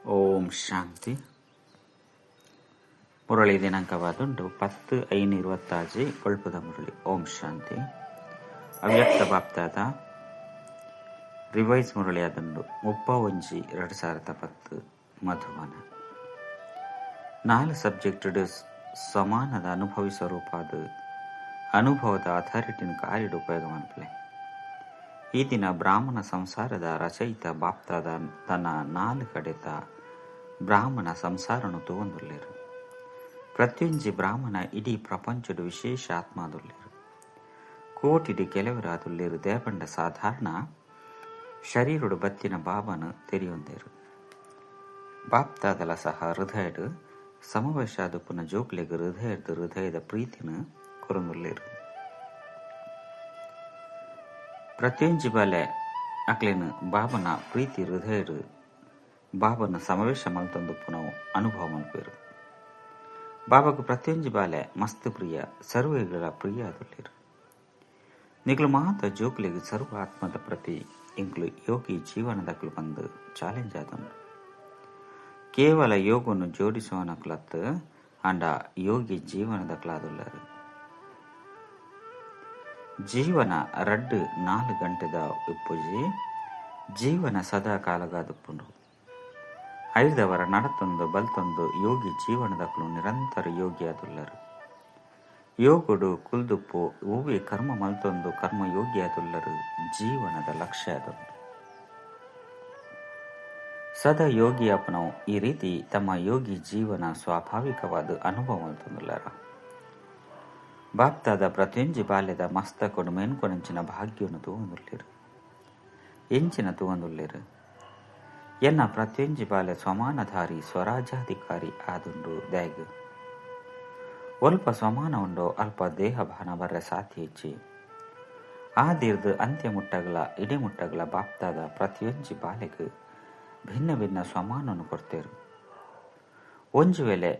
ಓಂ ಶಾಂತಿ. ಮುರಳಿ ದಿನಾಂಕವಾದುಂಡು 10/5/26 ಕೊಳ್ಪದ ಮುರಳಿ. ಓಂ ಶಾಂತಿ. ಅವ್ಯಕ್ತ ಬಾಪ್ತಾದ ರಿವೈಸ್ ಮುರಳಿ ಆದುಂಡು 31/2010 ಮಧುವನ. 4 ಸಬ್ಜೆಕ್ಟ್ ಸಮಾನದ ಅನುಭವಿ ಸ್ವರೂಪಾದ ಅನುಭವದ ಅಥಾರಿಟಿನ ಕಾರಿಡು ಉಪಯೋಗ ಮನ್ಪಲೆ. ಈ ದಿನ ಬ್ರಾಹ್ಮಣ ಸಂಸಾರದ ರಚಯಿತ ಬಾಪ್ತಾದ ತನ್ನ 4 ಕಡೆತ ಬ್ರಾಹ್ಮಣ ಸಂಸಾರನು ತೂವೊಂದುಲ್ಲೆರ್. ಪ್ರತಿಯೊಂಜಿ ಬ್ರಾಹ್ಮಣ ಇಡೀ ಪ್ರಪಂಚದ ವಿಶೇಷ ಆತ್ಮಾದುಲ್ಲೆರ್. ಕೋಟಿಡಿ ಕೆಲವರಾದುಲ್ಲೆರ್. ದೇಪಂಡ ಸಾಧಾರಣ ಶರೀರುಡು ಬತ್ತಿನ ಬಾಬನು ತೆರಿಯೊಂದೇರು. ಬಾಪ್ತಾದಲ ಸಹ ಹೃದಯಡು ಸಮಾವೇಶಾದುಪ್ಪುನ ಜೋಕ್ಲೆಗ್ ಹೃದಯದ ಹೃದಯದ ಪ್ರೀತಿನ ಕೊರೊಂದುಲ್ಲೆರ್. ಪ್ರತಿಯೊಂಜಿ ಬಾಲೆ ಅಕ್ಲೆನ್ ಬಾಬನ ಪ್ರೀತಿ ಹೃದಯಡು ಬಾಬನ ಸಮಾವೇಶ ಮಲ್ತೊಂದುಪ್ಪುನವು ಅನುಭವ ಮಲ್ಪೆರು. ಬಾಬಾಗ್ ಪ್ರತಿಯೊಂಜಿ ಬಾಲೆ ಮಸ್ತ್ ಪ್ರಿಯ, ಸರ್ವೆಗಳ ಪ್ರಿಯ ಆದುಲ್ಲೆರ್. ನಿಕ್ಲು ಮಾತ ಜೋಕ್ಲೆಗ್ ಸರ್ವ ಆತ್ಮದ ಪ್ರತಿ ಎಂಕ್ಲು ಯೋಗಿ ಜೀವನದಕ್ಲು ಬಂದು ಚಾಲೆಂಜ್ ಆದುಂಡು. ಕೇವಲ ಯೋಗವನ್ನು ಜೋಡಿಸುವನಕ್ಲತ್ ಅಂಡ ಯೋಗಿ ಜೀವನದಕ್ಲಾದುಲ್ಲರು. ಜೀವನ 2-4 ಗಂಟೆದ ಉಪ್ಪುಜಿ, ಜೀವನ ಸದಾ ಕಾಲಗಾದುಪ್ಪುಂಡು. ಐದವರ ನಡತೊಂದು ಬಲ್ತೊಂದು ಯೋಗಿ ಜೀವನದಕ್ಲು ನಿರಂತರ ಯೋಗಿ ಆದುಲ್ಲರು. ಯೋಗುಡು ಕುಲ್ದುಪ್ಪು ಒವ್ವೆ ಕರ್ಮ ಮಲ್ತೊಂದು ಕರ್ಮ ಯೋಗಿ ಆದುಲ್ಲರು. ಜೀವನದ ಲಕ್ಷ್ಯ ಆದುಂಡು ಸದಾ ಯೋಗಿ ಅಪ್ಪನವು. ಈ ರೀತಿ ತಮ್ಮ ಯೋಗಿ ಜೀವನ ಸ್ವಾಭಾವಿಕವಾದ ಅನುಭವ ಮಲ್ತೊಂದುಲ್ಲರ. ಬಾಪ್ತಾದ ಪ್ರತಿಯೊಂಜಿ ಬಾಲ್ಯದ ಮಸ್ತಕೊಡು ಮೇನ್ಕೊನಂಚಿನ ಭಾಗ್ಯವನ್ನು ತೂವೊಂದುಲ್ಲೆರ್. ಎಂಚಿನ ತೂವೊಂದುಲ್ಲೆರ್. ಎನ್ನ ಪ್ರತಿಯೊಂಜಿ ಬಾಲ್ಯ ಸಮಾನಧಾರಿ ಸ್ವರಾಜ್ಯಾಧಿಕಾರಿ ಆದುಂಡು. ದ್ಯಾಗ್ ಅಲ್ಪ ಸಮಾನ ಉಂಡೋ ಅಲ್ಪ ದೇಹ ಭಾನ ಬರ್ರೆ ಸಾಥಿ ಹೆಚ್ಚಿ ಆದಿರ್ದು ಅಂತ್ಯ ಮುಟ್ಟಗಲ ಇಡೆ ಮುಟ್ಟಗಲ ಬಾಪ್ತಾದ ಪ್ರತಿಯೊಂಜಿ ಬಾಲೆಗ್ ಭಿನ್ನ ಭಿನ್ನ ಸಮಾನವನ್ನು ಕೊಡ್ತೇರು. ಒಂಜಿ ವೇಳೆ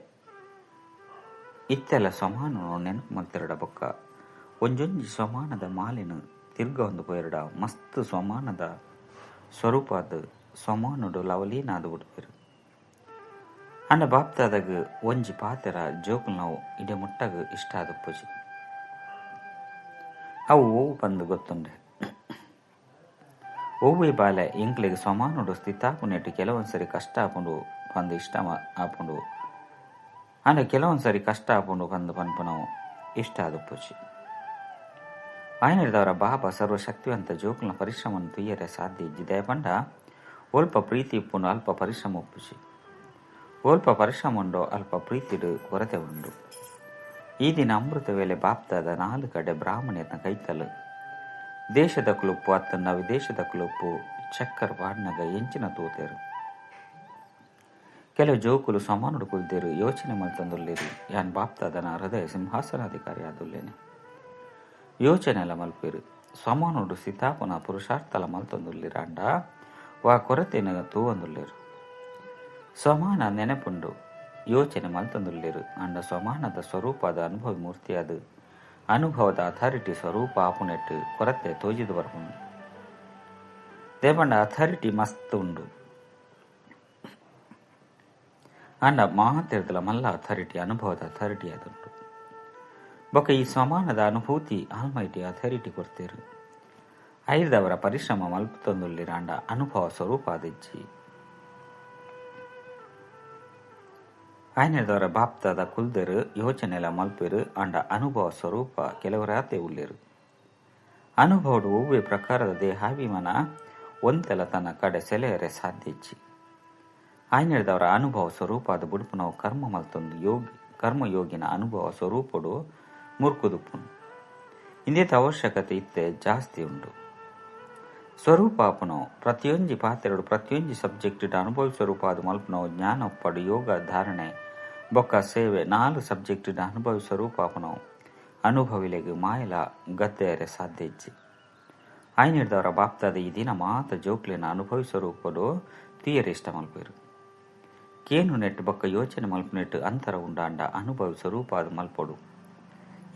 ಇತ್ತೆಲ್ಲ ಸಮಾನನು ನೆನಪು ಮಲ್ತೆರಡ ಬೊಕ್ಕ ಒಂಜೊಂಜಿ ಸಮಾನದ ಮಾಲಿನ ತಿರ್ಗ ಒಂದು ಪೋಯೆರಡ ಮಸ್ತ್ ಸಮಾನದ ಸ್ವರೂಪಾದ ಸಮಾನುಡು ಲವಲೀನಾದ ಬಿಡ್ಪೇರು. ಅಂಡ ಬಾಪ್ತಾದಾಗ ಒಂಜಿ ಪಾತೆರ ಜೋಕುಲ್ ನಾವು ಇಡೆ ಮುಟ್ಟಗ ಇಷ್ಟ ಆದ ಪೂಜೆ ಅವು ಓವು ಬಂದು ಗೊತ್ತುಂಡೆ. ಒವ್ವೆ ಬಾಲೆ ಎಂಕ್ಲೆಗ್ ಸಮಾನುಡು ಸ್ಥಿತಾಪುನೆಟ್ಟು ಕೆಲವೊಂದ್ಸರಿ ಕಷ್ಟ ಆಪುಂಡು ಪಂದು ಇಷ್ಟ ಆಪುಂಡು. ಅಂಡ ಕೆಲವೊಂದ್ಸರಿ ಕಷ್ಟ ಆಪುಂಡು ಪಂದು ಪನ್ಪುನವು ಇಷ್ಟ ಆದ ಪೂಜೆ. ಆಯನದವರ ಬಾಬಾ ಸರ್ವಶಕ್ತಿವಂತ ಜೋಕುಲ್ನ ಪರಿಶ್ರಮವನ್ನು ತುಯ್ಯರೆ ಸಾಧ್ಯ ಇಜ್ಜಿ. ಪಂಡ ಅಲ್ಪ ಪ್ರೀತಿ ಉಪ್ಪುಂಡು, ಅಲ್ಪ ಪರಿಶ್ರಮ ಉಪ್ಪುಜಿ. ಅಲ್ಪ ಪರಿಶ್ರಮ ಉಂಡು, ಅಲ್ಪ ಪ್ರೀತಿಡು ಕೊರತೆ ಉಂಡು. ಈ ದಿನ ಅಮೃತ ವೇಳೆ ಬಾಪ್ತಾದ 4 ಕಡೆ ಬ್ರಾಹ್ಮಣಿಯರ್ನ ಕೈತಲು ದೇಶದ ಕುಲುಪ್ಪು ಅತ್ತನ್ನ ವಿದೇಶದ ಕುಲುಪ್ಪು ಚಕ್ಕರ್ ಪಾಡ್ನಗ ಎಂಚಿನ ತೂತೇರು. ಕೆಲವು ಜೋಕುಲು ಸಮಾನುಡು ಕುಲ್ದೇರು ಯೋಚನೆ ಮಲ್ತಂದುಲ್ಲೇರು. ಯಾನ್ ಬಾಪ್ತಾದನ ಹೃದಯ ಸಿಂಹಾಸನಾಧಿಕಾರಿ ಆದುಲ್ಲೇನೆ ಯೋಚನೆ ಎಲ್ಲ ಮಲ್ಪೇರು. ಸಮಾನುಡು ಸಿತಾಪನ ಪುರುಷಾರ್ಥಲ ಮಲ್ತಂದುಲ್ಲಿರಾಂಡ ವಾ ಕೊರತೆನ ತೂವಂದುಲ್ಲೇರು. ಸಮಾನ ನೆನಪುಂಡು ಯೋಚನೆ ಮಲ್ತಂದುಲ್ಲೇರು. ಅಂಡ ಸಮಾನದ ಸ್ವರೂಪದ ಅನುಭವ ಮೂರ್ತಿಯಾದ ಅನುಭವದ ಅಥಾರಿಟಿ ಸ್ವರೂಪ ಆಪುನೆಟ್ಟು ಕೊರತೆ ತೋಜಿದು ಬರ್ಪುಂಡು. ದೇಪಂಡ ಅಥಾರಿಟಿ ಮಸ್ತ್ ಉಂಡು. ಅಂಡ ಮಾತೆರ್ದಲ ಮಲ್ಲ ಅಥಾರಿಟಿ ಅನುಭವದ ಅಥಾರಿಟಿ ಆದುಂಡು. ಬೊಕ ಈ ಸಮಾನದ ಅನುಭೂತಿ ಆಲ್ಮೈಟಿ ಅಥಾರಿಟಿ ಕೊಡ್ತೇರು. ಐದವರ ಪರಿಶ್ರಮ ಮಲ್ಪುತ್ತೊಂದುಲ್ಲಿರಾಂಡ ಅನುಭವ ಸ್ವರೂಪ ಆದಿಜ್ಜಿ. ಆಯ್ನದವರ ಬಾಪ್ತಾದ ಕುಲ್ದೆರು ಯೋಚನೆಲ ಮಲ್ಪೆರು. ಅಂಡ ಅನುಭವ ಸ್ವರೂಪ ಕೆಲವರಾತೆ ಉಲ್ಲೇರು. ಅನುಭವಡು ಒವ್ವೆ ಪ್ರಕಾರದ ದೇಹಾಭಿಮಾನ ಒಂತೆಲ ತನ್ನ ಕಡೆ ಸೆಲೆಯರೆ ಸಾಧ್ಯ ಇಜ್ಜಿ. ಆಯ್ನದವರ ಅನುಭವ ಸ್ವರೂಪ ಅದು ಬುಡುಪುನವು ಕರ್ಮ ಮಲ್ತೊಂದು ಯೋಗಿ ಕರ್ಮಯೋಗಿನ ಅನುಭವ ಸ್ವರೂಪಡು ಮುರ್ಕುದುಪ್ಪುನು. ಇಂದೇತ ಅವಶ್ಯಕತೆ ಇತ್ತೆ ಜಾಸ್ತಿ ಉಂಡು. ಸ್ವರೂಪಾಪನವು ಪ್ರತಿಯೊಂಜಿ ಪಾತ್ರೆಡು ಪ್ರತಿಯೊಂಜಿ ಸಬ್ಜೆಕ್ಟ್ ಅನುಭವ ಸ್ವರೂಪ ಅದು ಮಲ್ಪನವು ಜ್ಞಾನ ಒಪ್ಪಡು ಯೋಗ ಧಾರಣೆ ಬೊಕ್ಕ ಸೇವೆ 4 ಸಬ್ಜೆಕ್ಟ್ ಅನುಭವ ಸ್ವರೂಪಾಪನವು ಅನುಭವಿಲೆಗ್ ಮಾಯಲ ಗದ್ದೆಯರೆ ಸಾಧ್ಯ ಇಜ್ಜಿ. ಆಯ್ನಿಡ್ದವರ ಬಾಪ್ತಾದ ಈ ದಿನ ಮಾತ ಜೋಕ್ಲೆನ ಅನುಭವಿ ಸ್ವರೂಪಡು ತೀಯರೆ ಇಷ್ಟ ಮಲ್ಪೇರು. ಕೇನು ನೆಟ್ಟು ಬೊಕ್ಕ ಯೋಚನೆ ಮಲ್ಪನೆಟ್ಟು ಅಂತರ ಉಂಡಾಂಡ ಅನುಭವಿ ಸ್ವರೂಪ ಅದು ಮಲ್ಪೊಡು.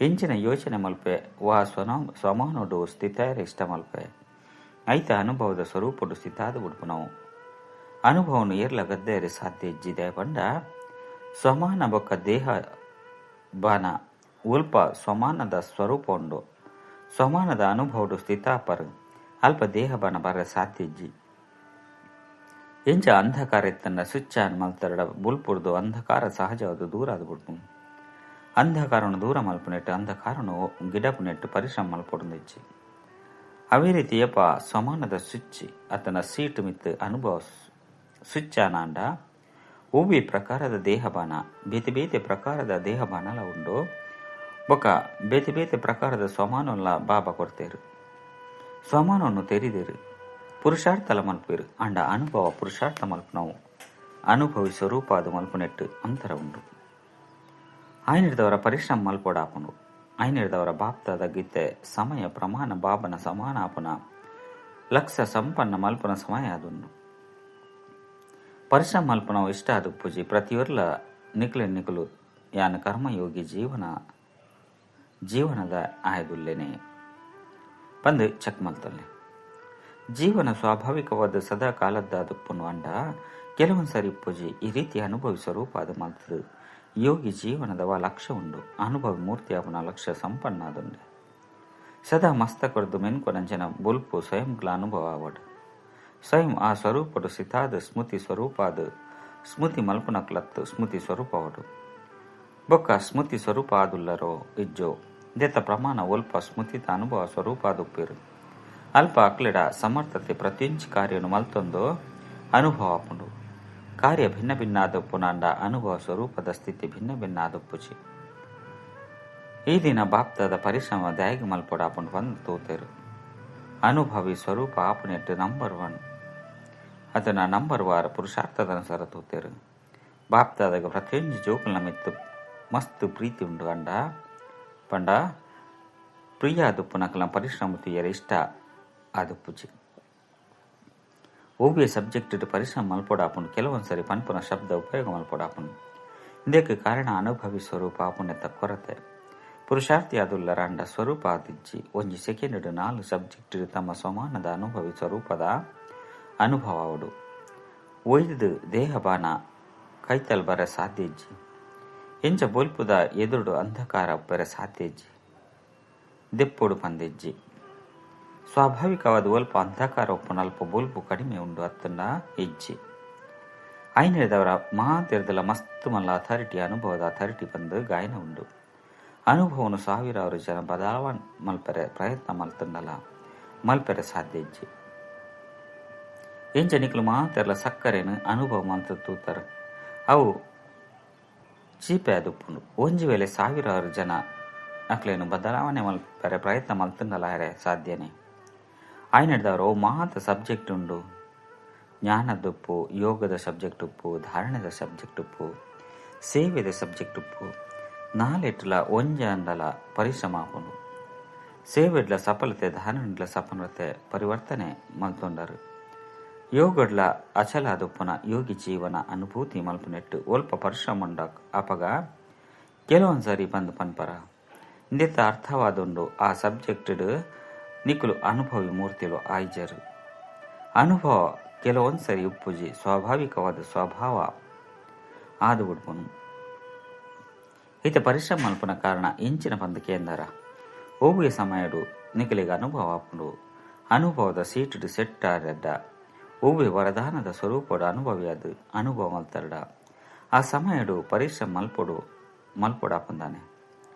ಎಂಚಿನ ಯೋಚನೆ ಮಲ್ಪೆ ವಾ ಸ್ವಮಾನೋಡು ಸ್ಥಿತಾಯರೆ ಇಷ್ಟ ಮಲ್ಪೆ ಐತ ಅನುಭವದ ಸ್ವರೂಪಡು ಸ್ಥಿತಾದ ಉಡ್ಪುನವು. ಅನುಭವನು ಏರ್ಲ ಗದ್ದೇರೆ ಸಾಧ್ಯ ಇಜ್ಜಿದೆ ಪಂಡ ಸ್ವಮಾನ ಬೊಕ್ಕ ದೇಹ ಬಾನ ಉಲ್ಪ ಸ್ವಮಾನದ ಸ್ವರೂಪ ಉಂಡು. ಸ್ವಮಾನದ ಅನುಭವಡು ಸ್ಥಿತಾಪರು ಅಲ್ಪ ದೇಹ ಬಾನ ಬರ ಸಾಧ್ಯ ಇಜ್ಜಿ. ಎಂಚ ಅಂಧಕಾರ ಇತ್ತನ್ನ ಸ್ವಿಚ್ಚಾನ್ ಮಲ್ತರಡ ಬುಲ್ಪುರ್ದು ಅಂಧಕಾರ ಸಹಜವಾದ ದೂರ ಆದ ಬಿಡ್ಪು. ಅಂಧಕಾರನು ದೂರ ಮಲ್ಪುನೆಟ್ಟು ಅಂಧಕಾರನು ಗಿಡಪುನೆಟ್ಟು ಪರಿಶ್ರಮ ಮಲ್ಪೊಡುಂದಿಜ್ಜಿ. ಅವೇ ರೀತಿಯಪ್ಪ ಸಮಾನದ ಸ್ವಿಚ್ ಆತನ ಸೀಟ್ ಮಿತ್ತು ಅನುಭವ ಸ್ವಿಚ್ಚಾನಾಂಡ ಒವ್ವೆ ಪ್ರಕಾರದ ದೇಹಬಾನ ಬೇತೆ ಬೇತೆ ಪ್ರಕಾರದ ದೇಹಬಾನಲ ಉಂಡು ಬೊಕ ಬೇತೆ ಬೇತೆ ಪ್ರಕಾರದ ಸ್ವಮಾನಲ್ಲ ಬಾಬಾ ಕೊಡ್ತೇರು. ಸ್ವಮಾನವನ್ನು ತೆರಿದೇರು ಪುರುಷಾರ್ಥಲ ಮಲ್ಪೇರು ಅಂಡ ಅನುಭವ ಪುರುಷಾರ್ಥ ಮಲ್ಪನವು ಅನುಭವಿ ಸ್ವರೂಪ ಅದು ಮಲ್ಪನೆಟ್ಟು ಅಂತರ ಉಂಡು. ಆಯ್ನಿಡ್ದವರ ಪರಿಶ್ರಮ ಮಲ್ಪೊಡಾಪುಂಡು. ಆಯ್ನಿಡ್ದವರ ಬಾಪ್ತಾದ ಗೀತೆ ಸಮಯ ಪ್ರಮಾಣ ಬಾಬನ ಸಮಾನ ಆಪುನ ಲಕ್ಷ ಸಂಪನ್ನ ಮಲ್ಪನ ಸಮಯ ಅದುಂಡು. ಪರಿಶ್ರಮ ಮಲ್ಪನವು ಇಷ್ಟ ಅದು ಪೂಜೆ ಪ್ರತಿಯೊರ್ಲ ನಿಕ್ಲೆ ನಿಕಲು ಯಾನ ಕರ್ಮಯೋಗಿ ಜೀವನದ ಆಯದುಲ್ಲೇನೆ ಬಂದು ಚೆಕ್ ಮಲ್ತಲ್ಲೆ. ಜೀವನ ಸ್ವಾಭಾವಿಕವಾದ ಸದಾ ಕಾಲದ್ದಾದುಪ್ಪುನು ಅಂಡ ಕೆಲವೊಂದು ಸರಿ ಪೂಜೆ ಈ ರೀತಿ ಅನುಭವಿ ಸ್ವರೂಪ ಅದು ಮಲ್ತದು. ಯೋಗಿ ಜೀವನದವ ಲಕ್ಷ್ಯ ಉಂಡು. ಅನುಭವಿ ಮೂರ್ತಿ ಅವನ ಲಕ್ಷ್ಯ ಸಂಪನ್ನ ಅದುಂಡೆ. ಸದಾ ಮಸ್ತಕೊರ್ದು ಮೆನ್ಕೊನಂಚನ ಬೊಲ್ಪು ಸ್ವಯಂಗ್ಲ ಅನುಭವ ಆವಡು. ಸ್ವಯಂ ಆ ಸ್ವರೂಪಡು ಸಿತಾದ ಸ್ಮೃತಿ ಸ್ವರೂಪಾದ ಸ್ಮೃತಿ ಮಲ್ಪನಕ್ಲತ್ತು ಸ್ಮೃತಿ ಸ್ವರೂಪವಡು. ಬೊಕ್ಕ ಸ್ಮೃತಿ ಸ್ವರೂಪ ಆದುಲ್ಲರೋ ಇಜ್ಜೋ ದೆತ್ತ ಪ್ರಮಾಣ ಒಲ್ಪ ಸ್ಮೃತಿತ ಅನುಭವ ಸ್ವರೂಪ ಆದುಪ್ಪೇರು. ಅಲ್ಪ ಅಕ್ಲೆಡ ಸಮರ್ಥತೆ ಪ್ರತಿಯೊಂಜಿ ಕಾರ್ಯನು ಮಲ್ತೊಂದು ಅನುಭವ ಆಪುಂಡು. ಕಾರ್ಯ ಭಿನ್ನ ಭಿನ್ನ ಆದಪ್ಪುನಾಂಡ ಅನುಭವ ಸ್ವರೂಪದ ಸ್ಥಿತಿ ಭಿನ್ನ ಭಿನ್ನ ಆದಪ್ಪುಚಿ. ಈ ದಿನ ಬಾಪ್ತಾದ ಪರಿಶ್ರಮ ದಾಯಿಗೆ ಮಲ್ಪೊಡ ಆಪುಂಡು ಬಂದು ತೋತೇರು. ಅನುಭವಿ ಸ್ವರೂಪ ಆಪುನೆಟ್ಟು ನಂಬರ್ 1 ಅದನ್ನ ನಂಬರ್ ವಾರ ಪುರುಷಾರ್ಥದ ಅನುಸಾರ ತೋತೇರು. ಬಾಪ್ತಾದಾಗ ಪ್ರತಿಯೊಂಜಿ ಜೋಕುಲ್ನ ಮಿತ್ತು ಮಸ್ತ್ ಪ್ರೀತಿ ಉಂಡು ಅಂಡ ಪಂಡ ಪ್ರಿಯ ಆದುಪ್ಪುನಕಲ ಪರಿಶ್ರಮ ತುಯ್ಯರೆ ಇಷ್ಟ ಆದುಪ್ಪುಚಿ. ಒವ್ವೆ ಸಬ್ಜೆಕ್ಟ್ ಪರಿಶ್ರಮ ಮಲ್ಪೊಡಾಪುಂಡು. ಕೆಲವೊಂದು ಸರಿ ಪನ್ಪುನ ಶಬ್ದ ಉಪಯೋಗ ಮಲ್ಪೊಡಾಪುಂಡು. ಇದಕ್ಕೆ ಕಾರಣ ಅನುಭವಿ ಸ್ವರೂಪ ಆಪುನೆತ್ತ ಕೊರತೆ. ಪುರುಷಾರ್ಥಿ ಆದುಲ್ಲರ ಅಂಡ ಸ್ವರೂಪ ಆದಿಜ್ಜಿ. ಒಂಜಿ ಸೆಕೆಂಡ್ 4 ಸಬ್ಜೆಕ್ಟ್ ತಮ್ಮ ಸಮಾನದ ಅನುಭವಿ ಸ್ವರೂಪದ ಅನುಭವ ಅವಡು. ಒಯ್ದು ದೇಹಬಾನ ಕೈತಲ್ ಬರ ಸಾಧ್ಯ ಇಜ್ಜಿ. ಎಂಚ ಬೊಲ್ಪುದ ಎದುರುಡು ಅಂಧಕಾರ ಬರ ಸಾಧ್ಯ ಇಜ್ಜಿ. ದೆಪ್ಪೊಡು ಪಂದೆಜ್ಜಿ. ಸ್ವಾಭಾವಿಕವಾದ ಒಲ್ಪ ಅಂಧಕಾರ ಒಪ್ಪುನ ಅಲ್ಪ ಬೊಲ್ಪು ಕಡಿಮೆ ಉಂಡು ಅತ್ತನ್ನ ಇಜ್ಜಿ. ಐನದವರ ಮಾತೆರ್ದಲ ಮಸ್ತ್ ಮಲ್ಲ ಅಥಾರಿಟಿ ಅನುಭವದ ಅಥಾರಿಟಿ ಬಂದು ಗಾಯನ ಉಂಡು. ಅನುಭವನು ಸಾವಿರಾರು ಜನ ಬದಲಾವಣೆ ಮಲ್ಪರೆ ಪ್ರಯತ್ನ ಮಲ್ತನ್ನಲ ಮಲ್ಪರೆ ಸಾಧ್ಯ ಇಜ್ಜಿ. ಎಂಚ ನಿಕ್ಲು ಮಾತೆರ್ಲ ಸಕ್ಕರೆನು ಅನುಭವ ಮಲ್ತ ತೂತಾರ ಅವು ಚೀಪೆ ಆದುಪ್ಪುಂಡು. ಒಂಜಿ ವೇಳೆ ಸಾವಿರಾರು ಜನ ಅಕ್ಲೇನು ಬದಲಾವಣೆ ಮಲ್ಪರೆ ಪ್ರಯತ್ನ ಮಲ್ತನ್ನಲ ಸಾಧ್ಯನೇ. ಆಯ್ನಡ್ದವರು ಮಾತ ಸಬ್ಜೆಕ್ಟ್ ಉಂಡು. ಜ್ಞಾನದುಪ್ಪು, ಯೋಗದ ಸಬ್ಜೆಕ್ಟ್ ಉಪ್ಪು, ಧಾರಣೆದ ಸಬ್ಜೆಕ್ಟ್ ಉಪ್ಪು, ಸೇವೆದ ಸಬ್ಜೆಕ್ಟ್ ಉಪ್ಪು. ನಾಲೆಟ್ಲ ಒಂಜಂಡಲ ಪರಿಶ್ರಮ ಆಪುಂಡು. ಸೇವೆಡ್ಲ ಸಫಲತೆ ಧಾರಣೆಡ್ಲ ಸಫಲತೆ ಪರಿವರ್ತನೆ ಮಲ್ತೊಂಡರು. ಯೋಗಡ್ಲ ಅಚಲ ಆದುಪ್ಪುನ ಯೋಗಿ ಜೀವನ ಅನುಭೂತಿ ಮಲ್ಪುನೆಟ್ಟು ಒಲ್ಪ ಪರಿಶ್ರಮ ಉಂಡ ಅಪಗ ಕೆಲವೊಂದು ಸರಿ ಬಂದು ಪನ್ಪರ ಇಂದೆತ್ತ ಅರ್ಥವಾದುಂಡು. ಆ ಸಬ್ಜೆಕ್ಟ್ ನಿಕುಲು ಅನುಭವಿ ಮೂರ್ತಿಲು ಆಯ್ಜರು. ಅನುಭವ ಕೆಲವೊಂದು ಸರಿ ಉಪ್ಪುಜಿ ಸ್ವಾಭಾವಿಕವಾದ ಸ್ವಭಾವ ಆದು ಬಿಡ್ಪುನು. ಈತ ಪರಿಶ್ರಮ ಮಲ್ಪುನ ಕಾರಣ ಇಂಚಿನ ಪಂದು ಕೇಂದರ ಒವ್ವೆ ಸಮಯಡು ನಿಕಲಿಗೆ ಅನುಭವ ಆಪುಂಡು. ಅನುಭವದ ಸೀಟು ಸೆಟ್ ಆರಡ್ಡ ಒವ್ವೆ ವರದಾನದ ಸ್ವರೂಪಡು ಅನುಭವಿಯಾದ ಅನುಭವ ಮಲ್ತರಡ ಆ ಸಮಯಡು ಪರಿಶ್ರಮ ಮಲ್ಪೊಡು ಮಲ್ಪೊಡಾಪುಂದಾನೆ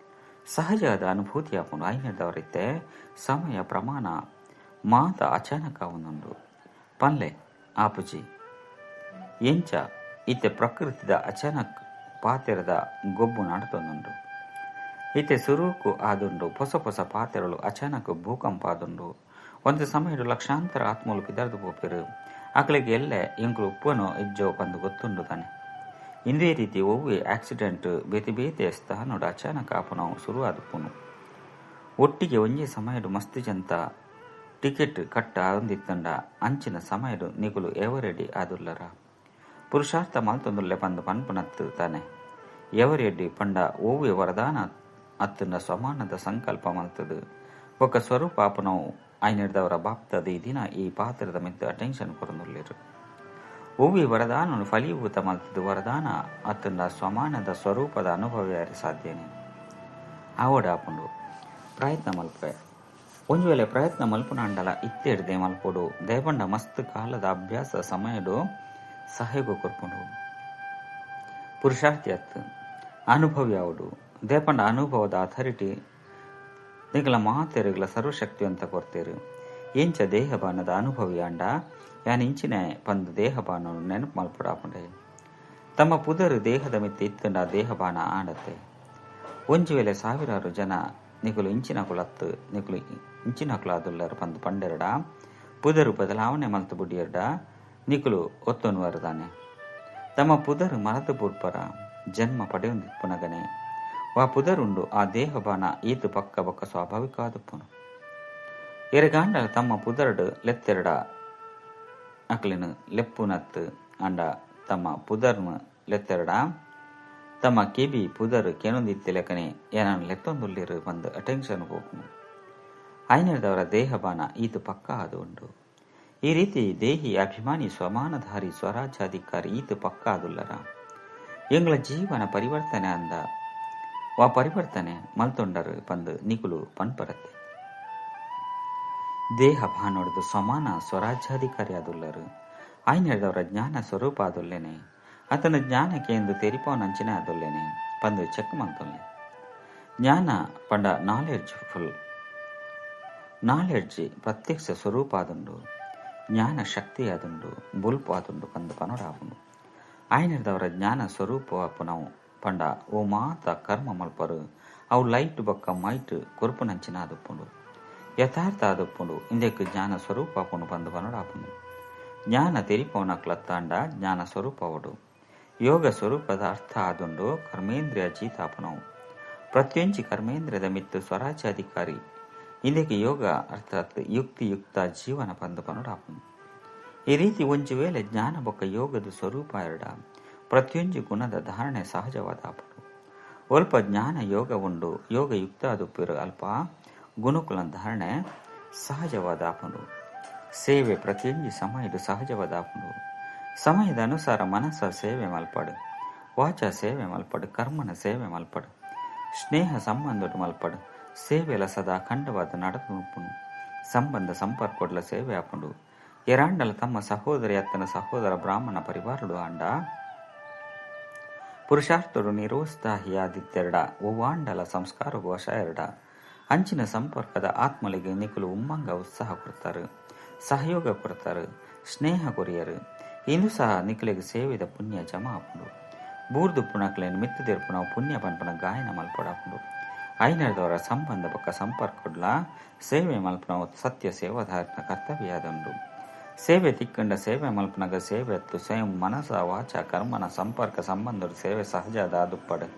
ಸಹಜವಾದ ಅನುಭೂತಿ ಆಪುಂಡು. ಐನದವರಿತ್ತೆ ಸಮಯ ಪ್ರಮಾಣ ಮಾತ ಅಚಾನಕ ಒಂದುಂಡು ಪನ್ಲೆ ಆಪುಜಿ. ಎಂಚ ಇತ್ತೆ ಪ್ರಕೃತಿದ ಅಚಾನಕ್ ಪಾತೆರದ ಗೊಬ್ಬು ನಾಡ್ತೊಂದುಂಡು. ಇತ್ತೆ ಸುರುಕು ಆದುಂಡು ಹೊಸ ಹೊಸ ಪಾತೆರಳು ಅಚಾನಕ್ ಭೂಕಂಪ ಆದುಂಡು. ಒಂದು ಸಮಯಡು ಲಕ್ಷಾಂತರ ಆತ್ಮಲು ಪಿದರ್ದು ಪೋಪೆರು. ಆಕಲಿಗೆ ಎಲ್ಲೆ ಎಂಕುಲು ಉಪ್ಪನೋ ಇಜ್ಜೋ ಬಂದು ಗೊತ್ತುಂಡು ತಾನೆ. ಇಂದೇ ರೀತಿ ಒವ್ವೆ ಆಕ್ಸಿಡೆಂಟ್ ಬೇತೆ ಬೇತೆ ಸ್ಥಾನೋಡು ಅಚಾನಕ್ ಆಪುನವು ಶುರು ಆದುಪ್ಪುನು. ಒಟ್ಟಿಗೆ ಒಂಜೇ ಸಮಯಡು ಮಸ್ತ್ ಜಂತ ಟಿಕೆಟ್ ಕಟ್ಟ ಆದೊಂದಿತ್ತಂಡ ಅಂಚಿನ ಸಮಯಡು ನಿಗುಲು ಎವರೆಡಿ ಆದುಲ್ಲರ. ಪುರುಷಾರ್ಥ ಮಲ್ತೊಂದುಲ್ಲೆ ಪಂದು ಪನ್ಪುನತ್ತು ತಾನೆ. ಎವರೆಡ್ಡಿ ಪಂಡ ಒವ್ವೆ ವರದಾನ ಅತ್ತುಂಡ ಸಮಾನದ ಸಂಕಲ್ಪ ಮಲ್ತದು ಬೊಕ್ಕ ಸ್ವರೂಪ ಆಪುನವು ಐನೆಡ್ದವರ ಬಾಪ್ತದ ಈ ದಿನ ಈ ಪಾತ್ರದ ಮಿತ್ತು ಅಟೆನ್ಷನ್ ಕೊರೊಂದುಲ್ಲೆರ್. ಒವ್ವೆ ವರದಾನನು ಫಲೀಭೂತ ಮಲ್ತದು ವರದಾನ ಅತ್ತಂಡ ಸ್ವಮಾನದ ಸ್ವರೂಪದ ಅನುಭವ ಸಾಧ್ಯನೆ ಆವಡಾಪುಂಡು. ಪ್ರಯತ್ನ ಮಲ್ಪೆ ಒಂದು ವೇಳೆ ಪ್ರಯತ್ನ ಮಲ್ಪುನ ಅಂಡಲ ಇತ್ತೆಡ್ದೆ ಮಲ್ಪೊಡು ದೇಪಂಡ ಮಸ್ತ್ ಕಾಲದ ಅಭ್ಯಾಸ ಸಮಯಡು ಸಹಯೋಗ ಕೊರ್ಪುಂಡು. ಪುರುಷಾರ್ಥಿ ಅತ್ತು ಅನುಭವಿ ಆವಡು ದೇಪಂಡ ಅನುಭವದ ಅಥಾರಿಟಿ ನಿಗಲ ಮಾತೆರುಗಳ ಸರ್ವಶಕ್ತಿಯಂತ ಕೊರ್ತೇರು. ಎಂಚ ದೇಹಬಾನದ ಅನುಭವಿ ಅಂಡ ಯಾನ್ ಇಂಚಿನ ಪಂದು ದೇಹಬಾನನು ನೆನಪು ಮಲ್ಪಡಾಪುಂಡೆ. ತಮ್ಮ ಪುದರು ದೇಹದ ಮಿತ್ತ ಇತ್ತಂಡ ದೇಹಬಾನ ಆಡತ್ತೆ. ಒಂಜಿ ವೇಳೆ ಸಾವಿರಾರು ಜನ ನಿಕುಲು ಇಂಚಿನ ಕುಲತ್ತು ನಿಕುಲು ಇಂಚಿನ ಕುಲಾದುಲ್ಲರು ಪಂದು ಪಂಡೆರಡ ಪುದರು ಬದಲಾವಣೆ ಮಲ್ತು ಬುಡಿಯರ್ಡ ನಿಕುಲು ಒತ್ತೊನ್ವರದಾನೆ. ತಮ್ಮ ಪುದರು ಮರದು ಬುಡ್ಪರ ಜನ್ಮ ಪಡೆಯೊಂದಿಪ್ಪುನಗನೆ ವಾ ಪುದರುಂಡು ಆ ದೇಹಬಾನ ಈತು ಪಕ್ಕ ಬೊಕ್ಕ ಸ್ವಾಭಾವಿಕ ಆದುಪ್ಪುನು. ಎರೆಗಾಂಡ ತಮ್ಮ ಪುದರಡು ಲೆತ್ತೆರಡ ಅಕ್ಲಿನ ಲೆಪ್ಪುನತ್ತು ಅಂಡ ತಮ್ಮ ಪುದರ್ನು ಲೆತ್ತೆರಡ ತಮ್ಮ ಕಿವಿ ಪುದರ್ ಕೆನೊಂದಿತ್ತಿಲೆಕನೆ ಏನನ್ನು ಲೆತ್ತೊಂದುಲ್ಲಿರು ಬಂದು ಅಟೆನ್ಷನ್ ಹೋಗುನು. ಐನದವರ ದೇಹಬಾನ ಈತು ಪಕ್ಕ ಅದು ಉಂಡು. ಈ ರೀತಿ ದೇಹಿ ಅಭಿಮಾನಿ ಸ್ವಮಾನಧಾರಿ ಸ್ವರಾಜ್ಯಾಧಿಕಾರಿ ಈತು ಪಕ್ಕ ಆದುಲ್ಲರ ಎಂಗಳ ಜೀವನ ಪರಿವರ್ತನೆ ಅಂದ ವಾ ಪರಿವರ್ತನೆ ಮಲ್ತೊಂಡರು ಬಂದು ನಿಕುಲು ಪನ್ಪರತ್ತೆ. ದೇಹ ಭಾನೊಡೆದು ಸಮಾನ ಸ್ವರಾಜ್ಯಾಧಿಕಾರಿ ಆದುಲ್ಲರು ಐನದವರ ಜ್ಞಾನ ಸ್ವರೂಪ ಆದುಲ್ಲೇನೆ ಆತನ ಜ್ಞಾನಕ್ಕೆ ಎಂದು ತೆರಿಪವನಂಚಿನ ಆದುಲ್ಲೇನೆ ಪಂದು ಚೆಕ್ ಮಂತೊಲ್ಲೆ. ಜ್ಞಾನ ಪಂಡ ನಾಲೆಡ್ಜ್ ಫುಲ್ ನಾಲೆಡ್ಜ್ ಪ್ರತ್ಯಕ್ಷ ಸ್ವರೂಪ ಆದುಂಡು, ಜ್ಞಾನ ಶಕ್ತಿ ಆದುಂಡು, ಬುಲ್ಪು ಆದುಂಡು ಪಂದು ಪನೊಡಾಪುಂಡು. ಆಯ್ನದವರ ಜ್ಞಾನ ಸ್ವರೂಪ ನಾವು ಪಂಡ ಓ ಮಾತ ಕರ್ಮ ಮಲ್ಪರು ಅವು ಲೈಟ್ ಬೊಕ್ಕ ಮೈಟ್ ಕೊರುಪುನಂಚಿನ ಆದುಪ್ಪುಂಡು, ಯಥಾರ್ಥ ಆದುಪ್ಪುಂಡು. ಇಂದಕ್ಕೆ ಜ್ಞಾನ ಸ್ವರೂಪ ಆಪುಂಡು ಪಂದು ಪನೊಡಾಪುಂಡು. ಜ್ಞಾನ ತೆರಿಪವನ ಕ್ಲತ್ತಾಂಡ ಜ್ಞಾನ ಸ್ವರೂಪವಡು. ಯೋಗ ಸ್ವರೂಪದ ಅರ್ಥ ಆದುಂಡು ಕರ್ಮೇಂದ್ರಿಯ ಜೀತಾಪನವು ಪ್ರತ್ಯಂಚಿ ಕರ್ಮೇಂದ್ರಿಯದ ಮಿತ್ತು ಸ್ವರಾಜ್ಯಾಧಿಕಾರಿ. ಇಂದಕ್ಕೆ ಯೋಗ ಅರ್ಥಾತ್ ಯುಕ್ತಿಯುಕ್ತ ಜೀವನ ಪಂದು ಪನೊಡಾಪುಂಡು. ಈ ರೀತಿ ಒಂಜಿ ವೇಳೆ ಜ್ಞಾನ ಬೊಕ್ಕ ಯೋಗದ ಸ್ವರೂಪ ಎರಡ ಪ್ರತಿಯೊಂಜಿ ಗುಣದ ಧಾರಣೆ ಸಹಜವಾದ ಆಪುಂಡು. ಅಲ್ಪ ಜ್ಞಾನ ಯೋಗ ಉಂಡು ಯೋಗಯುಕ್ತ ಆದುಪ್ಪಿರು ಅಲ್ಪ ಗುಣಕುಲ ಧಾರಣೆ ಸಹಜವಾದ ಆಪುಂಡು. ಸೇವೆ ಪ್ರತಿಯೊಂಜಿ ಸಮಯಡು ಸಹಜವಾದ ಆಪುಂಡು. ಸಮಯದ ಅನುಸಾರ ಮನಸ್ಸ ಸೇವೆ ಮಲ್ಪಡು, ವಾಚ ಸೇವೆ ಮಲ್ಪಡು, ಕರ್ಮನ ಸೇವೆ ಮಲ್ಪಡು, ಸ್ನೇಹ ಸಂಬಂಧಡು ಮಲ್ಪಡು. ಸೇವೆಲ ಸದಾ ಖಂಡವಾದ ನಡೆದು ಸಂಬಂಧ ಸಂಪರ್ಕೊಡ್ಲ ಸೇವೆ ಆಪುಂಡು. ಎರಾಂಡಲ ತಮ್ಮ ಸಹೋದರಿ ಅತ್ತನ ಸಹೋದರ ಬ್ರಾಹ್ಮಣ ಪರಿವಾರಡು ಆಂಡ ಪುರುಷಾರ್ಥರು ನಿರೋತ್ಸಾಹಿಯಾದಿತ್ತೆರಡ ಒವ್ವಾಂಡಲ ಸಂಸ್ಕಾರ ವಶ ಎರಡ ಅಂಚಿನ ಸಂಪರ್ಕದ ಆತ್ಮಲಿಗೆ ನಿಕುಲು ಉಮ್ಮಂಗ ಉತ್ಸಾಹ ಕೊಡ್ತಾರೆ, ಸಹಯೋಗ ಕೊಡ್ತಾರೆ, ಸ್ನೇಹ ಕೊರಿಯರು. ಇಂದು ಸಹ ನಿಕುಲಿಗೆ ಸೇವೆದ ಪುಣ್ಯ ಜಮಾ ಆಪುಂಡು. ಬೂರ್ದು ಪುಣಕ್ಲೇನು ಮಿತ್ತದಿರ್ಪುಣ ಪುಣ್ಯ ಪನ್ಪುನ ಗಾಯನ ಮಲ್ಪಡಾಪುಂಡು. ಐನದವರ ಸಂಬಂಧ ಪಕ್ಕ ಸಂಪರ್ಕೊಡ್ಲ ಸೇವೆ ಮಲ್ಪುನ ಸತ್ಯ ಸೇವಾಧಾರನ ಕರ್ತವ್ಯ ಆದುಂಡು. ಸೇವೆ ತಿಕ್ಕಂಡ ಸೇವೆ ಮಲ್ಪನಗ ಸೇವೆ ಅತ್ತು ಸ್ವಯಂ ಮನಸ ವಾಚ ಕರ್ಮನ ಸಂಪರ್ಕ ಸಂಬಂಧದ ಸೇವೆ ಸಹಜ ದುಪ್ಪಡು.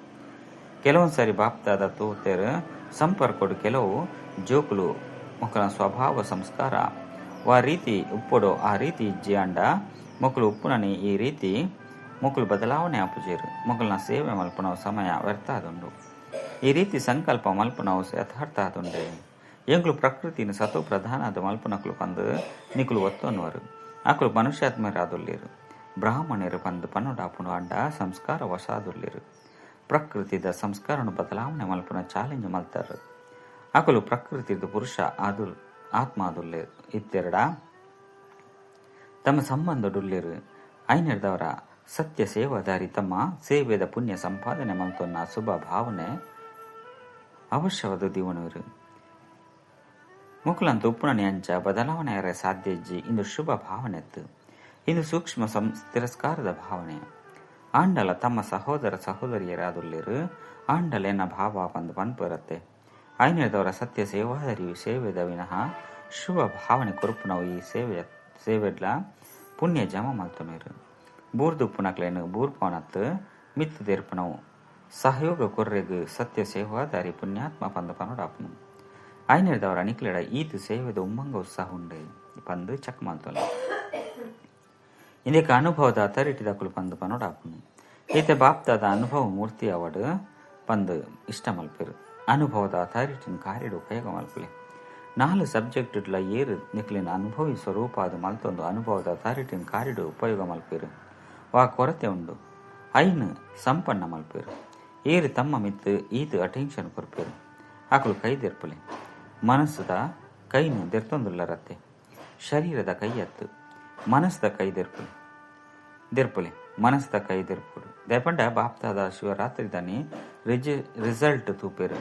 ಕೆಲವೊಂದು ಸಾರಿ ಬಾಪ್ತಾದ ತೂತೇರು ಸಂಪರ್ಕೊಡು ಕೆಲವು ಜೋಕುಲು ಮಕ್ಕಳ ಸ್ವಭಾವ ಸಂಸ್ಕಾರ ವಾ ರೀತಿ ಉಪ್ಪೊಡು ಆ ರೀತಿ ಇಜ್ಜಿ ಅಂಡ ಮಕ್ಕಳು ಉಪ್ಪುನನಿ ಈ ರೀತಿ ಮಕ್ಕಳು ಬದಲಾವಣೆ ಆಪುಜೇರು ಮಕ್ಕಳನ್ನ ಸೇವೆ ಮಲ್ಪನವು ಸಮಯ ವ್ಯರ್ಥ ಆದುಂಡು. ಈ ರೀತಿ ಸಂಕಲ್ಪ ಮಲ್ಪನವು ಯಥಾರ್ಥ ಆದುಂಡೆ. ಎಂಗ್ಳು ಪ್ರಕೃತಿನ ಸತೋ ಪ್ರಧಾನ ಅದು ಮಲ್ಪನಕ್ಲು ಪಂದು ನಿಕುಲು ಒತ್ತೊನ್ನುವರು. ಆಕಳು ಮನುಷ್ಯಾತ್ಮರಾದುಲ್ಲೇರು ಬ್ರಾಹ್ಮಣರು ಪಂದು ಪನ್ನೊಡಾಪುನು ಅಂಡ ಸಂಸ್ಕಾರ ವಶಾದುಲ್ಲೇರು. ಪ್ರಕೃತಿದ ಸಂಸ್ಕಾರನು ಬದಲಾವಣೆ ಮಲ್ಪನ ಚಾಲೆಂಜ್ ಮಲ್ತಾರ. ಆಕಳು ಪ್ರಕೃತಿದ ಪುರುಷ ಆದು ಆತ್ಮ ಆದುಲ್ಲೇರು ಇತ್ತೆರಡ ತಮ್ಮ ಸಂಬಂಧಡುಲ್ಲೇರು. ಐನರ್ದವರ ಸತ್ಯ ಸೇವಾಧಾರಿ ತಮ್ಮ ಸೇವೆದ ಪುಣ್ಯ ಸಂಪಾದನೆ ಮಲ್ತೊನ್ನ ಶುಭ ಭಾವನೆ ಅವಶ್ಯವಾದ ದಿವನವರು. ಮುಕುಲಂತ ಉಪ್ಪುನನಿ ಅಂಚ ಬದಲಾವಣೆ ಸಾಧ್ಯ ಇಜ್ಜಿ ಇಂದು ಶುಭ ಭಾವನೆ ಇಂದು ಸೂಕ್ಷ್ಮ ತಿರಸ್ಕಾರದ ಭಾವನೆ. ಆಂಡಲ ತಮ್ಮ ಸಹೋದರ ಸಹೋದರಿಯರಾದುಲ್ಲೇರು ಆಂಡಲ ಎನ್ನ ಭಾವ ಪಂದು ಪನ್ಪುರತ್ತೆ. ಐನದವರ ಸತ್ಯ ಸೇವಾಧಾರಿ ಸೇವೆದ ವಿನಃ ಶುಭ ಭಾವನೆ ಕೊರುಪುನವು ಈ ಸೇವೆಡ್ಲ ಪುಣ್ಯ ಜಮ ಮಲ್ತೊನೇರು. ಬೂರ್ದುಪ್ಪುನಕ್ಲೇನು ಬೂರ್ಪವನತ್ತು ಮಿತ್ತದೇರ್ಪುನವು ಸಹಯೋಗ ಕೊರ್ರೆಗು ಸತ್ಯ ಸೇವಾಧಾರಿ ಪುಣ್ಯಾತ್ಮ ಪಂದ ಪನೊಡಾಪುನು. ಐನದವರ ನಿಕ್ಲೆಡ ಈತು ಸೇವೆದ ಉಮ್ಮಂಗ ಉತ್ಸಾಹ ಉಂಡೆ ಪಂದು ಚಕ್ ಮಲ್ತೊಲೆ. ಇಂದಕ್ಕೆ ಅನುಭವದ ಅಥಾರಿಟಿದಕುಲು ಪಂದು ಪನೊಡಾಪುನು. ಈತ ಬಾಪ್ತಾದ ಅನುಭವ ಮೂರ್ತಿ ಅವಡು ಪಂದು ಇಷ್ಟ ಮಲ್ಪೆರು. ಅನುಭವದ ಅಥಾರಿಟಿನ ಕಾರ್ಯಡು ಉಪಯೋಗ ಮಲ್ಪಲೆ. ನಾಲ್ ಸಬ್ಜೆಕ್ಟ್ಲ ಏರು ನಿಕ್ಲಿನ ಅನುಭವಿ ಸ್ವರೂಪಾದ ಮಲ್ತೊಂದು ಅನುಭವದ ಅಥಾರಿಟಿನ ಕಾರಿಡು ಉಪಯೋಗ ಮಲ್ಪೇರು ವಾ ಕೊರತೆ ಉಂಡು ಐನ್ ಸಂಪನ್ನ ಮಲ್ಪೇರು ಏರು ತಮ್ಮ ಮಿತ್ತು ಈತು ಅಟೆನ್ಷನ್ ಕೊರ್ಪೇರು ಆಕಲು ಕೈ ದೆರ್ಪಲೆ ಮನಸ್ಸುದ ಕೈನು ದೆರ್ತೊಂದುಲ್ಲರತ್ತೆ ಶರೀರದ ಕೈಯತ್ತು ಮನಸ್ಸುದ ಕೈ ದೆರ್ಪಲೆ ದೆರ್ಪಲೆ ಮನಸ್ಸುದ ಕೈ ದೆರ್ಪುಡು ದಯಪಂಡ ಬಾಪ್ತಾದ ಶಿವರಾತ್ರಿ ದಾನಿ ರಿಸಲ್ಟ್ ತೂಪೇರು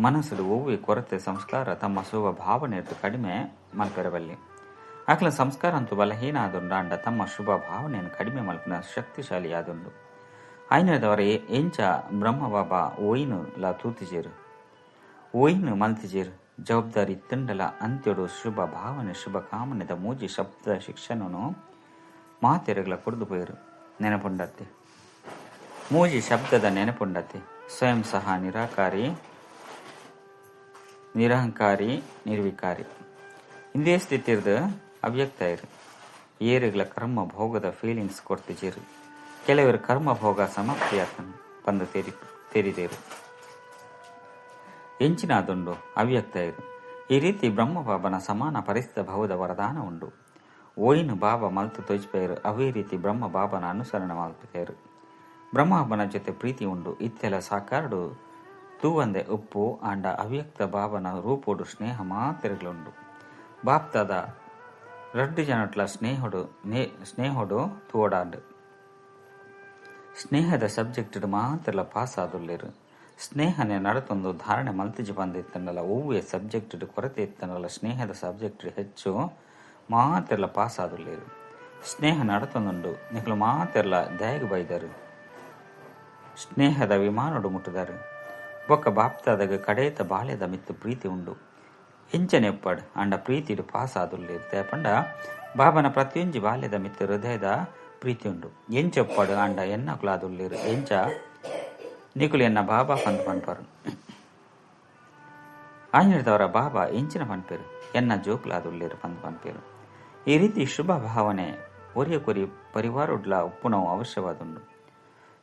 ಮನಸ್ಸುಡು ಒವ್ವೆ ಕೊರತೆ ಸಂಸ್ಕಾರ ತಮ್ಮ ಶುಭ ಭಾವನೆ ಕಡಿಮೆ ಮಲ್ಪೆರಬಲ್ಲಿ ಆಕಲ ಸಂಸ್ಕಾರ ಅಂತೂ ಬಲಹೀನ ಆದುಂಡು ಅಂಡ ತಮ್ಮ ಶುಭ ಭಾವನೆಯನ್ನು ಕಡಿಮೆ ಮಲ್ಪಿನ ಶಕ್ತಿಶಾಲಿ ಆದುಂಡು ಆಯ್ನದವರ ಎಂಚ ಬ್ರಹ್ಮ ಬಾಬಾ ಓಯ್ನು ಲ ತೂತಿಜೇರು ಓಯ್ನು ಮಲ್ತಿಜೇರು ಜವಾಬ್ದಾರಿ ತಂಡಲ ಅಂತ್ಯಡು ಶುಭ ಭಾವನೆ ಶುಭ ಕಾಮನೆದ ಮೂಜಿ ಶಬ್ದ ಶಿಕ್ಷಣನು ಮಾತೆರಗಳ ಕೊಡ್ದು ಪೋಯರು ನೆನಪುಂಡತ್ತೆ ಮೂಜಿ ಶಬ್ದದ ನೆನಪುಂಡತ್ತೆ ಸ್ವಯಂ ಸಹ ನಿರಾಕಾರಿ ನಿರಹಂಕಾರಿ ನಿರ್ವಿಕಾರಿ ಇಂದೇ ಸ್ಥಿತಿರ್ದು ಅವ್ಯಕ್ತ ಇರು ಏರುಗಳ ಕರ್ಮ ಭೋಗದ ಫೀಲಿಂಗ್ಸ್ ಕೊಡ್ತಿಜೇರು ಕೆಲವರು ಕರ್ಮ ಭೋಗ ಸಮಾಪ್ತಿಯಾತನು ಬಂದು ತೆರಿದೇರು ಎಂಚಿನಾದುಂಡು ಅವ್ಯಕ್ತ ಇರು ಈ ರೀತಿ ಬ್ರಹ್ಮಬಾಬನ ಸಮಾನ ಪರಿಸ್ಥಿತ ಭವದ ವರದಾನ ಉಂಡು ಓಯಿನು ಬಾಬಾ ಮಲ್ತು ತೊಜ್ಪೇರು ಅವೇ ರೀತಿ ಬ್ರಹ್ಮ ಬಾಬನ ಅನುಸರಣೆ ಮಲ್ಪುತ್ತೇರು ಬ್ರಹ್ಮಬಾಬನ ಜೊತೆ ಪ್ರೀತಿ ಉಂಡು ಇತ್ತೆಲ ಸಾಕಾರಡು ತೂವಂದೆ ಉಪ್ಪು ಆಂಡ ಅವ್ಯಕ್ತ ಬಾಬನ ರೂಪೋಡು ಸ್ನೇಹ ಮಾತೆರೆಗಳುಂಡು ಬಾಪ್ತಾದ ರಡ್ಡು ಜನಟ್ಲ ಸ್ನೇಹಡು ಸ್ನೇಹಡು ತೋಡಾಂಡು ಸ್ನೇಹದ ಸಬ್ಜೆಕ್ಟ್ ಮಾತ್ರ ಪಾಸ್ ಆದುಲ್ಲೇರು ಸ್ನೇಹನೆ ನಡತೊಂದು ಧಾರಣೆ ಮಲ್ತಿಜಿ ಬಂದಿತ್ತನಲ್ಲ ಒವ್ವೆ ಸಬ್ಜೆಕ್ಟ್ ಕೊರತೆ ಇತ್ತನಲ್ಲ ಸ್ನೇಹದ ಸಬ್ಜೆಕ್ಟ್ ಹೆಚ್ಚು ಮಾತೆಲ್ಲ ಪಾಸ್ ಆದುಲ್ಲೇರು ಸ್ನೇಹ ನಡತೊಂದುಂಡು ನಿಖಲು ಮಾತೆಲ್ಲ ದಯಗೆ ಬೈದರು ಸ್ನೇಹದ ವಿಮಾನಡು ಮುಟ್ಟುದಾರು ಬೊಕ್ಕ ಬಾಪ್ತಾದಾಗ ಕಡೇತ ಬಾಳ್ಯದ ಮಿತ್ತು ಪ್ರೀತಿ ಉಂಡು ಎಂಚನೆ ಎಪ್ಪಡ್ ಅಂಡ ಪ್ರೀತಿಡು ಪಾಸ್ ಆದುಲ್ಲೇರು ಪಂಡ ಬಾಬನ ಪ್ರತಿಯೊಂಜಿ ಬಾಲ್ಯದ ಮಿತ್ತು ಹೃದಯದ ಪ್ರೀತಿ ಉಂಡು ಎಂಚೊಪ್ಪಡು ಅಂಡ ಎನ್ನಕುಲಾದುಲ್ಲೇರು ಎಂಚ ನಿಕುಲು ಎನ್ನ ಬಾಬಾ ಪಂದ್ ಪನ್ಪರು ಆಯ್ನದವರ ಬಾಬಾ ಎಂಚಿನ ಪನ್ಪೇರು ಎನ್ನ ಜೋಕುಲಾದುಲ್ಲೇರು ಪಂದ್ ಪನ್ಪೇರು ಈ ರೀತಿ ಶುಭ ಭಾವನೆ ಒರಿಯ ಕೊರಿ ಪರಿವಾರುಡ್ಲ ಉಪ್ಪುನವು ಅವಶ್ಯವಾದುಂಡು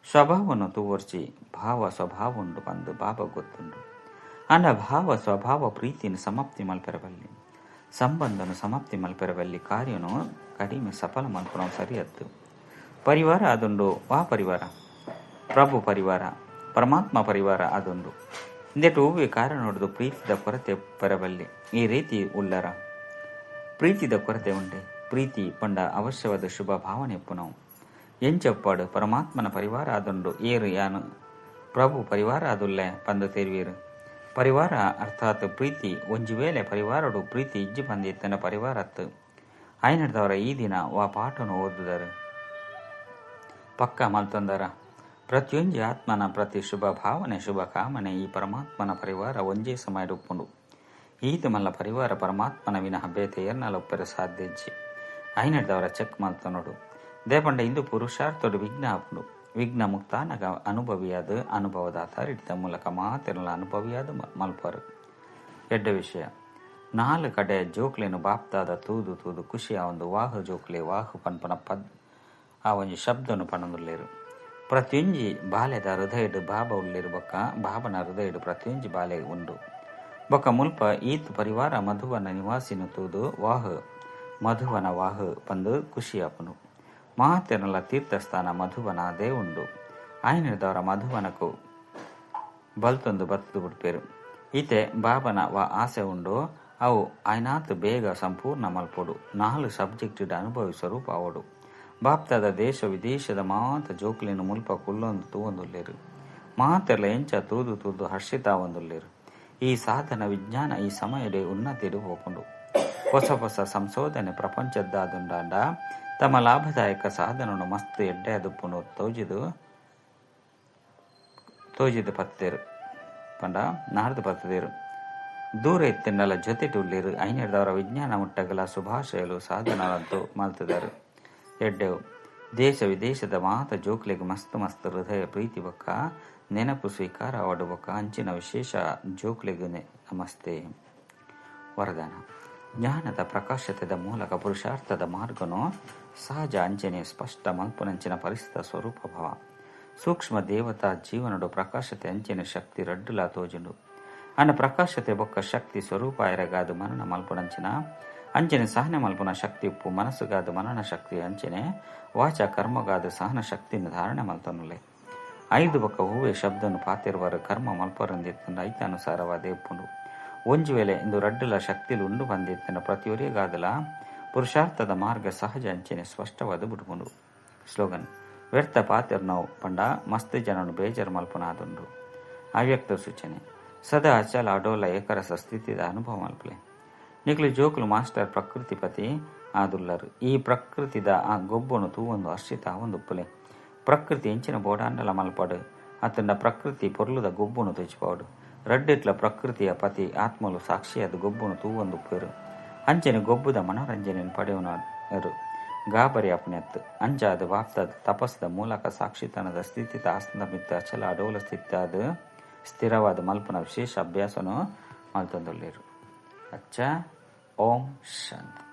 ಸ್ವಭಾವವನ್ನು ತೂವರ್ಚಿ ಭಾವ ಸ್ವಭಾವ ಉಂಡು ಬಂದು ಬಾಬಾ ಗೊತ್ತುಂಡು ಅಂಡ ಭಾವ ಸ್ವಭಾವ ಪ್ರೀತಿಯನ್ನು ಸಮಾಪ್ತಿ ಮಲ್ಪೆರಬಲ್ಲಿ ಸಂಬಂಧನು ಸಮಾಪ್ತಿ ಮಲ್ಪೆರಬಲ್ಲಿ ಕಾರ್ಯನು ಕಡಿಮೆ ಸಫಲ ಮಲ್ಪನವು ಸರಿಯತ್ತು ಪರಿವಾರ ಅದೊಂದು ವಾ ಪರಿವಾರ ಪ್ರಭು ಪರಿವಾರ ಪರಮಾತ್ಮ ಪರಿವಾರ ಅದೊಂದು ಇಂದೆಟು ಹೂವೆ ಕಾರ್ಯ ನೋಡುದು ಪ್ರೀತಿದ ಕೊರತೆ ಪೆರಬಲ್ಲಿ ಈ ರೀತಿ ಉಳ್ಳರ ಪ್ರೀತಿದ ಕೊರತೆ ಉಂಡೆ ಪ್ರೀತಿ ಪಂಡ ಅವಶ್ಯವಾದ ಶುಭ ಭಾವನೆ ಪುನವು ಎಂಚೊಪ್ಪಾಡು ಪರಮಾತ್ಮನ ಪರಿವಾರ ಅದೊಂಡು ಏರು ಯಾನು ಪ್ರಭು ಪರಿವಾರ ಅದುಲ್ಲೆ ಪಂದು ತೇರುವೀರು ಪರಿವಾರ ಅರ್ಥಾತ್ ಪ್ರೀತಿ ಒಂಜಿ ವೇಳೆ ಪರಿವಾರಡು ಪ್ರೀತಿ ಇಜ್ಜಿ ಬಂದಿತ್ತನ ಪರಿವಾರತ್ತು ಆಯ್ನಡ್ದವರ ಈ ದಿನ ವಾ ಪಾಠನು ಓದುದರು ಪಕ್ಕ ಮಲ್ತೊಂದರ ಪ್ರತಿಯೊಂಜಿ ಆತ್ಮನ ಪ್ರತಿ ಶುಭ ಭಾವನೆ ಶುಭ ಕಾಮನೆ ಈ ಪರಮಾತ್ಮನ ಪರಿವಾರ ಒಂಜೇ ಸಮಯ ಉಪ್ಪುಂಡು ಈತ ಮಲ್ಲ ಪರಿವಾರ ಪರಮಾತ್ಮನ ವಿನಃ ಬೇತೆ ಏರ್ನಲ ಒಪ್ಪರೆ ಸಾಧ್ಯ ಇಜ್ಜಿ ಐನಡ್ದವರ ಚೆಕ್ ಮಲ್ತನೋಡು ದೇಪಂಡ ಇಂದು ಪುರುಷಾರ್ಥಡು ವಿಘ್ನ ಆಪುಂಡು ವಿಘ್ನ ಮುಕ್ತಾನಗ ಅನುಭವಿಯಾದ ಅನುಭವದ ಅಥಾರಿಟಿದ ಮೂಲಕ ಮಾತೆಲ್ಲ ಅನುಭವಿಯಾದ ಮಲ್ಪರು ಎಡ್ಡ ವಿಷಯ ನಾಲ್ ಕಡೆ ಜೋಕ್ಲೇನು ಬಾಪ್ತಾದ ತೂದು ತೂದು ಖುಷಿಯ ಒಂದು ವಾಹು ಜೋಕ್ಲೆ ವಾಹು ಪನ್ಪನ ಪದ್ ಆ ಒಂಜಿ ಶಬ್ದನು ಪನೊಂದುಲ್ಲೇರು ಪ್ರತಿಯೊಂಜಿ ಬಾಲ್ಯದ ಹೃದಯಡು ಬಾಬ ಉಳ್ಳಿರು ಬೊಕ್ಕ ಬಾಬನ ಹೃದಯಡು ಪ್ರತಿಯೊಂಜಿ ಬಾಲೆ ಉಂಡು ಬೊಕ್ಕ ಮುಲ್ಪ ಈತ್ ಪರಿವಾರ ಮಧುವನ ನಿವಾಸಿನ ತೂದು ವಾಹು ಮಧುವನ ವಾಹು ಪಂದು ಖುಷಿಯಾಪನು ಮಾತೆನಲ ತೀರ್ಥಸ್ಥಾನ ಮಧುವನ ಅದೇ ಉಂಡು ಆಯ್ನದವರ ಮಧುವನಕು ಬಲ್ತೊಂದು ಬತ್ತದು ಬಿಡ್ಪೇರು ಈತೆ ಬಾಬನ ವಾ ಆಸೆ ಉಂಡು ಅವು ಆಯ್ನಾತ್ ಬೇಗ ಸಂಪೂರ್ಣ ಮಲ್ಪೊಡು ನಾಲ್ ಸಬ್ಜೆಕ್ಟ್ ಅನುಭವಿ ಸ್ವರೂಪ ಅವಡು ಬಾಪ್ತಾದ ದೇಶ ವಿದೇಶದ ಮಾತ ಜೋಕ್ಲಿನ ಮುಲ್ಪ ಕುಲ್ಲೊಂದು ತೂವೊಂದುಲ್ಲೇರು ಮಾತೆಲ್ಲ ಎಂಚ ತೂದು ತೂದು ಹರ್ಷಿತಾವೊಂದುಲ್ಲೇರು ಈ ಸಾಧನ ವಿಜ್ಞಾನ ಈ ಸಮಯಡೆ ಉನ್ನತಿಡು ಹೋಪುಂಡು ಹೊಸ ಹೊಸ ಸಂಶೋಧನೆ ಪ್ರಪಂಚದ್ದಾದುಂಡಾಂಡ ತಮ್ಮ ಲಾಭದಾಯಕ ಸಾಧನನು ಮಸ್ತ್ ಎಡ್ಡೆ ಅದುಪ್ಪುನು ತೋಜಿದು ತೋಜಿದು ಪತ್ತೇರು ಪಂಡ ನಾಡ್ದು ಪತ್ತದೇರು ದೂರ ಇತ್ತಿಂಡಲ ಜೊತೆಟು ಉಳ್ಳೇರು ಐನೆಡ್ದವರ ವಿಜ್ಞಾನ ಮುಟ್ಟಗಲ ಶುಭಾಶಯಲು ಸಾಧನವಂತೂ ಮಲ್ತದರು ಎಡ್ಡೆವು ದೇಶ ವಿದೇಶದ ಮಾತ ಜೋಕ್ಲೆಗ್ ಮಸ್ತ್ ಮಸ್ತ್ ಹೃದಯ ಪ್ರೀತಿ ಬೊಕ್ಕ ನೆನಪು ಸ್ವೀಕಾರ ಅವಡು ಬೊಕ್ಕ ಅಂಚಿನ ವಿಶೇಷ ಜೋಕ್ಲೆಗ್ ನಮಸ್ತೆ. ವರದಾನ ಜ್ಞಾನದ ಪ್ರಕಾಶತೆದ ಮೂಲಕ ಪುರುಷಾರ್ಥದ ಮಾರ್ಗನು ಸಹಜ ಅಂಚನೆ ಸ್ಪಷ್ಟ ಮಲ್ಪುನಂಚಿನ ಪರಿಸ್ಥಿತ ಸ್ವರೂಪ ಭವ. ಸೂಕ್ಷ್ಮ ದೇವತಾ ಜೀವನಡು ಪ್ರಕಾಶತೆ ಅಂಚನೆ ಶಕ್ತಿ ರಡ್ಡುಲ ತೋಜುಂಡು. ಆಂಡ ಪ್ರಕಾಶತೆ ಬೊಕ್ಕ ಶಕ್ತಿ ಸ್ವರೂಪ ಆಯೆರೆಗಾದ್ ಮನನ ಮಲ್ಪುನಂಚಿನ ಅಂಚನೆ ಸಹನೆ ಮಲ್ಪುನ ಶಕ್ತಿ ಉಪ್ಪು ಮನಸ್ಸುಗಾದ್ ಮನನ ಶಕ್ತಿ ಅಂಚನೆ ವಾಚ ಕರ್ಮಗಾದ್ ಸಹನ ಶಕ್ತಿನ್ ಧಾರಣೆ ಮಲ್ತೊನುಲೆ. ಐದು ಬೊಕ್ಕ ಒವ್ವೆ ಶಬ್ದನ್ ಪಾತೆರುವರ್ ಕರ್ಮ ಮಲ್ಪುವರಂದಿತ್ತುಂಡ ಐತ ಅನುಸಾರವಾದೇ ಉಪ್ಪುಂಡು. ಒಂಜಿ ವೇಳೆ ಇಂದು ರಡ್ಡುಲ ಶಕ್ತಿಲು ಉಂಡು ಪಂದಿತ್ತುಂಡ ಪ್ರತಿಯೊರಿಯಗಾದಲ ಪುರುಷಾರ್ಥದ ಮಾರ್ಗ ಸಹಜ ಅಂಚನೆ ಸ್ಪಷ್ಟವಾದ್ ಬುಡ್ಪುಂಡು. ಸ್ಲೋಗನ್ ವ್ಯರ್ಥ ಪಾತೆರ್ನವು ಪಂಡ ಮಸ್ತ್ ಜನನ್ ಬೇಜಾರ್ ಮಲ್ಪುನ ಆದುಂಡು. ಅವ್ಯಕ್ತ ಸೂಚನೆ ಸದಾ ಅಚಲ ಅಡೋಲ ಏಕರಸ ಸ್ಥಿತಿದ ಅನುಭವ ಮಲ್ಪುಲೆ. ನಿಕ್ಲು ಜೋಕುಲು ಮಾಸ್ಟರ್ ಪ್ರಕೃತಿಪತಿ ಆದುಲ್ಲರ್. ಈ ಪ್ರಕೃತಿದ ಆ ಗೊಬ್ಬುನು ತೂವೊಂದು ಹರ್ಷಿತ ಆವೊಂದುಪ್ಪುಲೆ. ಪ್ರಕೃತಿ ಎಂಚಿನ ಬೋಡಾಂಡಲ ಮಲ್ಪಡ್ ಅತ್ತಂಡ ಪ್ರಕೃತಿ ಪೊರ್ಲುದ ಗೊಬ್ಬುನು ತೋಜಿಪಾವಡ್. ರಡ್ಡೆಟ್ಲ ಪ್ರಕೃತಿಯ ಪತಿ ಆತ್ಮಲು ಸಾಕ್ಷಿಯಾದ್ ಗೊಬ್ಬುನು ತೂವೊಂದುಪ್ಪುವೆರ್. ಅಂಚನೆ ಗೊಬ್ಬುದ ಮನೋರಂಜನೆನ್ ಪಡೆಯೊನುವೆರ್. ಗಾಬರಿ ಆಪುನೆತ್ತ್. ಅಂಚಾದ್ ಬಾಪ್ದಾದ ತಪಸ್ಸುದ ಮೂಲಕ ಸಾಕ್ಷಿತನದ ಸ್ಥಿತಿತ ಆಸನದ ಮಿತ್ತ್ ಅಚಲ ಅಡೋಲ ಸ್ಥಿತಿಯಾದ್ ಸ್ಥಿರವಾದ್ ಮಲ್ಪುನ ವಿಶೇಷ ಅಭ್ಯಾಸನು ಮಲ್ತೊಂದುಲ್ಲೆರ್. ಅಚ್ಚ ಓಂ ಶಾಂತಿ.